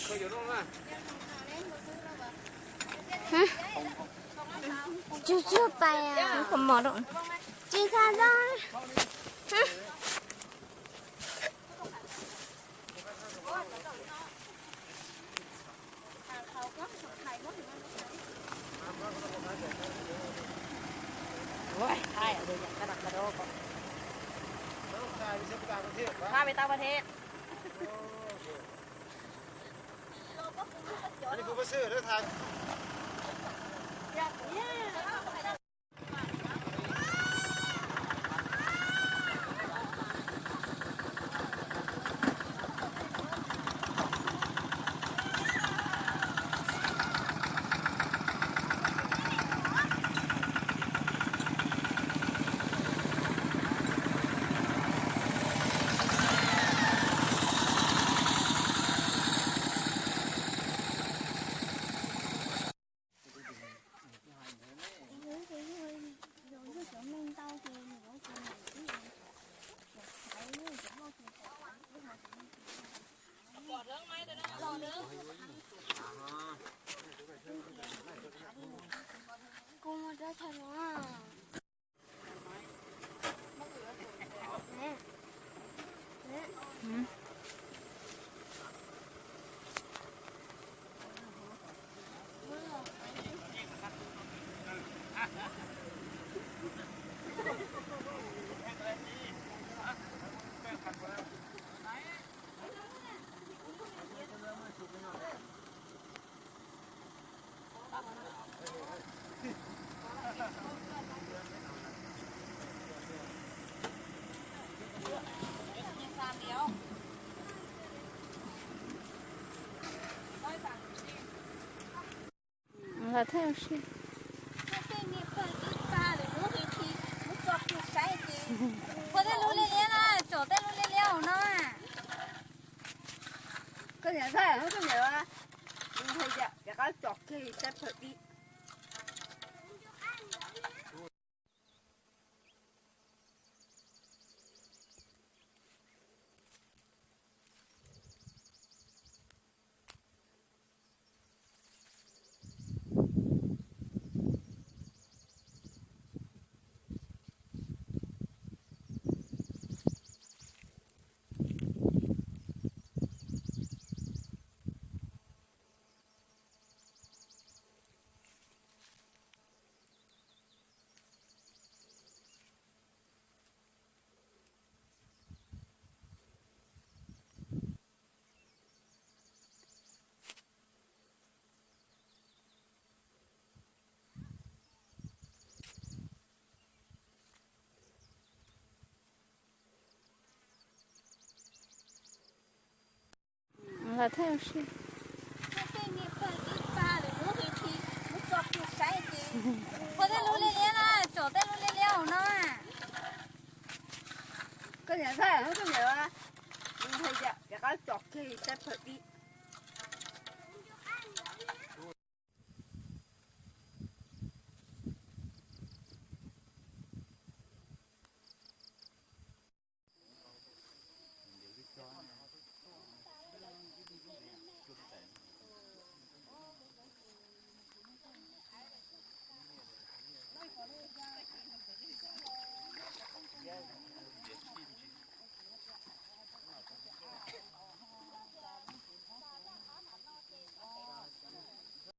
Tsuj tsuj pais, tsis tau zoo. Ua tej lub liab liab na, tsom tej lub liab liab hauv no. Koj niam, koj niam, rov qab tsom kiag saib pawg dib. Ua tej lub liab liab na, tsom tej lub liab liab hauv no. Koj niam, koj niam, rov qab tsom kiag saib pawg dib.